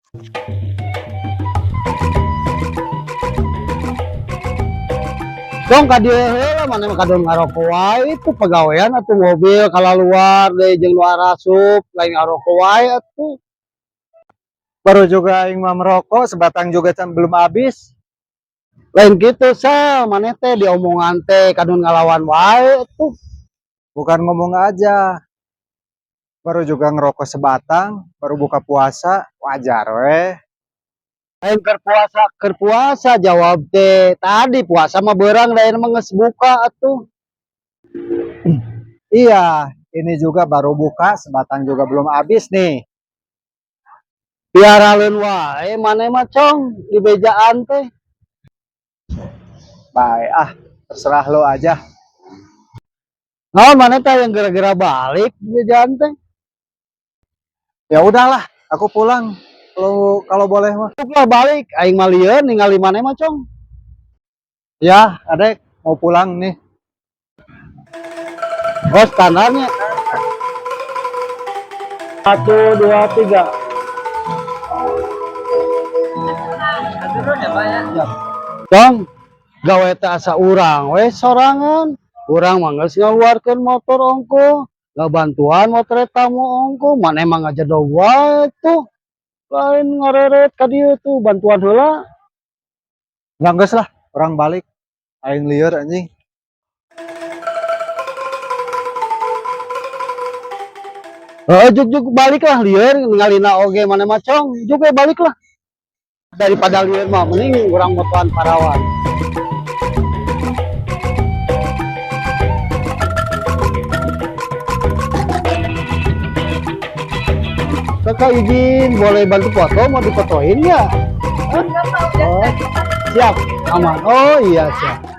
Dong ka dieu heula, maneh mah kadon ngarokok wae itu pagawean atuh, mobil kalaluar deui jeung nu arasup, lain ngarokok wae atuh. Baru juga aing mah merokok, sebatang juga can belum habis. Lain gitu, Sel, maneh teh diomongan teh kadon ngalawan wae atuh. Bukan ngomong aja. Baru juga ngerokok sebatang, baru buka puasa, wajar weh. Lain keur puasa, keur puasa jawab teh. Tadi puasa mah beurang, lain mah geus buka atuh. Iya, ini juga baru buka, sebatang juga belum habis nih. Piaraleun wae maneh mah, Cong, di bejaan teh. Baik ah, terserah lo aja. Naon maneh teh yang gara-gara balik di bejaan teh? Ya udahlah, aku pulang. Kalau kalau boleh mah. Lah balik, aing mah lieun ningali maneh mah, Cong. Ya, adek mau pulang nih. Oh, standarnya. 1, 2, 3. Cong, gawe teh asa urang we sorangan. Urang mah geus ngaluarkeun motor ongkoh, ngabantuan motret tamu ongkoh, maneh mah ngajedog wae tuh. Lain ngareret ka dieu tuh, bantuan heula. Nggak, geus lah, urang balik. Aing lieur, anjing. Heeh, juk juk balik lah, lieur ningalina oge maneh mah, Cong. Juk we balik lah. Daripada lieur mah mending urang motoan parawan. Kakak, izin boleh bantu foto, mau difotoin ya? Enggak, Pak, udah Oh, tadi. siap, aman. Oh iya, siap.